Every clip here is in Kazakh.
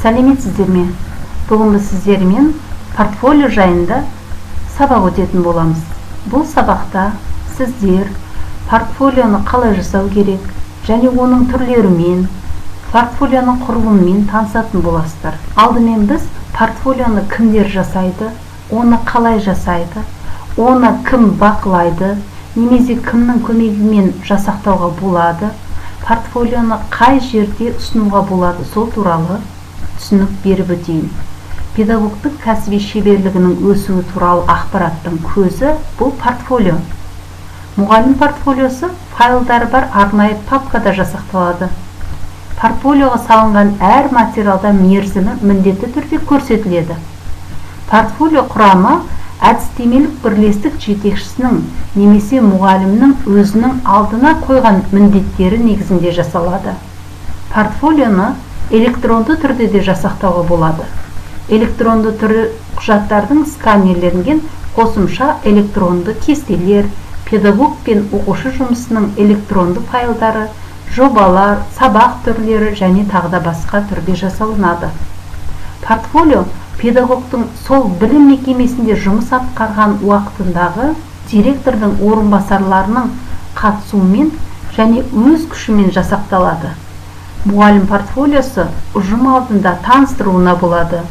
Сәлеметсіздер ме? Бүгін біз сіздермен портфолио жайында сабақ өтетін боламыз. Бұл сабақта сіздер портфолионы қалай жасау керек және оның түрлерімен, портфолионың құрылымымен танысатын боласыздар. Алдымен біз портфолионы кімдер жасайды, оны қалай жасайды, оны кім бақылайды, немесе кімнің көмегімен жасақтауға болады, портфолионы қай жерде ұсынуға болады, сол туралы түсінік беріп өтейін. Педагогтың кәсіби шеберлігінің өсуі туралы ақпараттың көзі бұл портфолио. Мұғалім портфолиосы файлдары бар арнайы папкада жасақталады. Портфолиоға салынған әр материалда мерзімі міндетті түрде көрсетіледі. Портфолио құрамы әдістемелік бірлестік жетекшісінің немесе мұғалімнің өзінің алдына қойған міндеттері негізінде жасалады. Портфолионы электронды түрде де жасақтауға болады. Электронды түрі құжаттардың сканерленген қосымша электронды кестелер, педагог пен оқушы жұмысының электронды файлдары, жобалар, сабақ түрлері және тағы да басқа түрде жасалынады. Портфолио педагогтың сол білім мекемесінде жұмыс атқарған уақытындағы директордың орынбасарларының қатысуымен және өз күшімен жасақталады. Мұғалім портфолиосы ұжым алдында таныстыруына болады.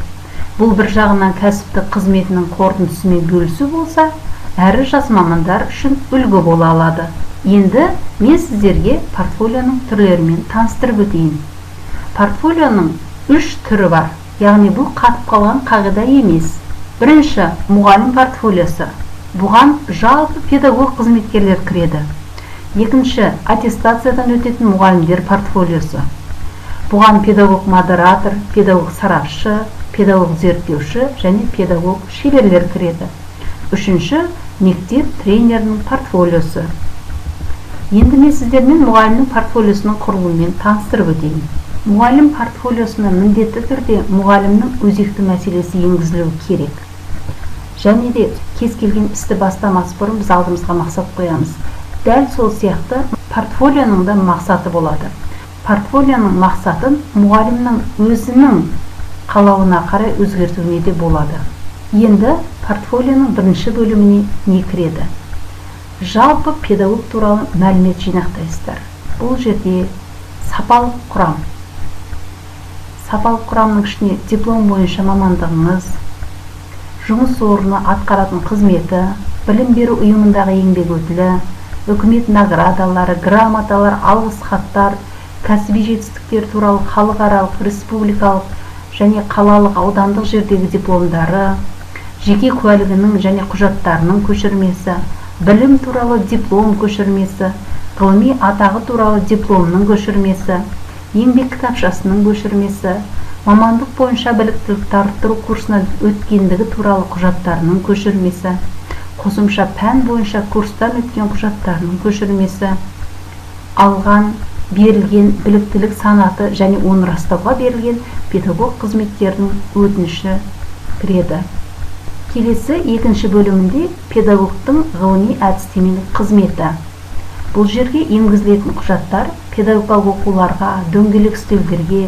Бұл бір жағынан кәсіптік қызметінің қорытындысымен бөлісу болса, әрі жас мамандар үшін үлгі бола алады. Енді мен сіздерге портфолионың түрлерімен таныстырып өтейін. Портфолионың үш түрі бар, яғни бұл қатып қалған қағида емес. Бірінші, мұғалім портфолиосы. Бұған жалпы педагог қызметкерлер кіреді. Екінші, аттестациядан өтетін мұғалімдер портфолиосы. Бұған педагог-модератор, педагог-сарапшы, педагог-зерттеуші және педагог-шеберлер кіреді. Үшінші, мектеп тренерінің портфолиосы. Енді мен сіздермен мұғалімнің портфолиосының құрылымымен таныстырып өтейін. Мұғалім портфолиосына міндетті түрде мұғалімнің өзекті мәселесі енгізілуі керек. Және де кез келген істі бастамас бұрын біз алдымызға мақсат қоямыз. Дәл сол сияқты портфолионың да мақсаты болады. Портфолионың мақсатын мұғалімнің өзінің қалауына қарай өзгертуіне де болады. Енді портфолионың бірінші бөліміне не кіреді? Жалпы педагог туралы мәлімет жинақтайсыздар. Бұл жерде сапалық құрам. Сапалық құрамның ішіне диплом бойынша мамандығыңыз, жұмыс орны атқаратын қызметі, білім беру ұйымындағы еңбек өтілі, үкімет наградалары, грамоталар, алғыс хаттар, кәсіби жетістіктер туралы халықаралық, республикалық және қалалық, аудандық жердегі дипломдары, жеке куәлігінің және құжаттарының көшірмесі, білім туралы диплом көшірмесі, ғылыми атағы туралы дипломның көшірмесі, еңбек кітапшасының көшірмесі, мамандық бойынша біліктілікті арттыру курсына өткендігі туралы құжаттарының көшірмесі, қосымша пән бойынша курстан өткен құжаттарының көшірмесі, алған, берілген біліктілік санаты және оны растауға берілген педагог қызметкердің өтініші кіреді. Келесі екінші бөлімінде педагогтың ғылыми әдістемелік қызметі. Бұл жерге енгізілетін құжаттар педагогикалық оқуларға, дөңгелек үстелдерге,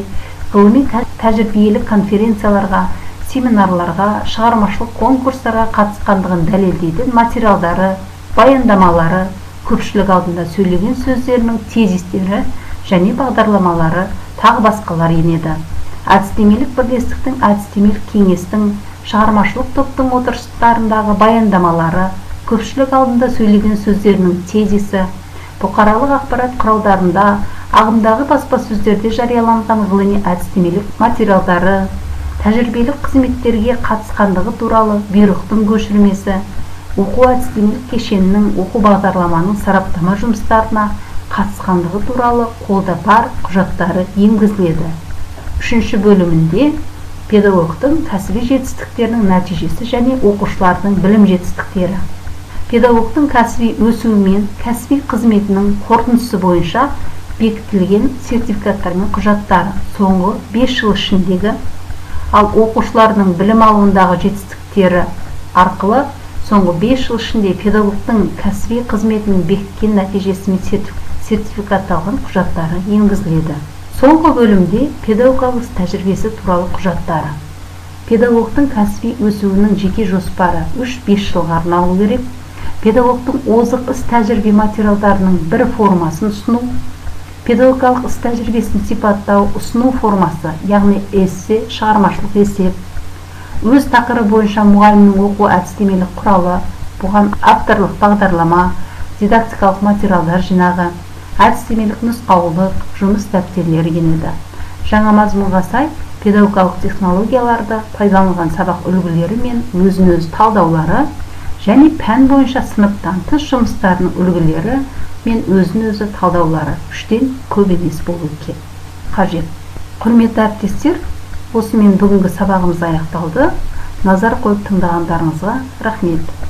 ғылыми тәжірибелік конференцияларға, семинарларға, шығармашылық конкурстарға қатысқандығын дәлелдейтін материалдары, баяндамалары, көпшілік алдында сөйлеген сөздерінің тезистері және бағдарламалары, тағы басқалар енеді. Әдістемелік бірлестіктің, әдістемелік кеңестің, шығармашылық топтың отырыстарындағы баяндамалары, көпшілік алдында сөйлеген сөздерінің тезисі, бұқаралық ақпарат құралдарында, ағымдағы баспасөздерде жарияланған ғылыми әдістемелік материалдары, тәжірибелік қызметтерге қатысқандығы туралы бұйрықтың көшірмесі, оқу әдістемелік кешенінің, оқу бағдарламаның сараптама жұмыстарына қатысқандығы туралы қолда бар құжаттары енгізіледі. Үшінші бөлімінде педагогтың кәсіби жетістіктерінің нәтижесі және оқушылардың білім жетістіктері. Педагогтың кәсіби өсуі мен кәсіби қызметінің қорытындысы бойынша бекітілген сертификаттар мен құжаттары соңғы 5 жыл ішіндегі, ал оқушылардың білім алуындағы жетістіктері арқылы соңғы 5 жыл ішінде педагогтың кәсіби қызметінің бекіткен нәтижесімен сертификатталған құжаттары енгізіледі. Соңғы бөлімде педагогикалық іс тәжірибесі туралы құжаттары. Педагогтың кәсіби өсуінің жеке жоспары 3-5 жылға арналу керек. Педагогтың озық іс тәжірибе материалдарының бір формасын ұсыну, педагогикалық іс тәжірибесін сипаттау, ұсыну формасы, яғни эссе, шығармашылық есеп, өз тақырыбы бойынша мұғалімнің оқу әдістемелік құралы, бұған авторлық бағдарлама, дидактикалық материалдар жинағы, әдістемелік нұсқаулық, жұмыс дәптерлері енеді. Жаңа мазмұнға сай педагогикалық технологияларды пайдаланылған сабақ үлгілері мен өзін-өзі талдаулары және пән бойынша сыныптан тыс жұмыстарының үлгілері мен өзін-өзі талдаулары 3-тен көп емес болу қажет. Құрметті әріптестер, осымен бүгінгі сабағымыз аяқталды. Назар қойып тыңдағандарыңызға рахмет.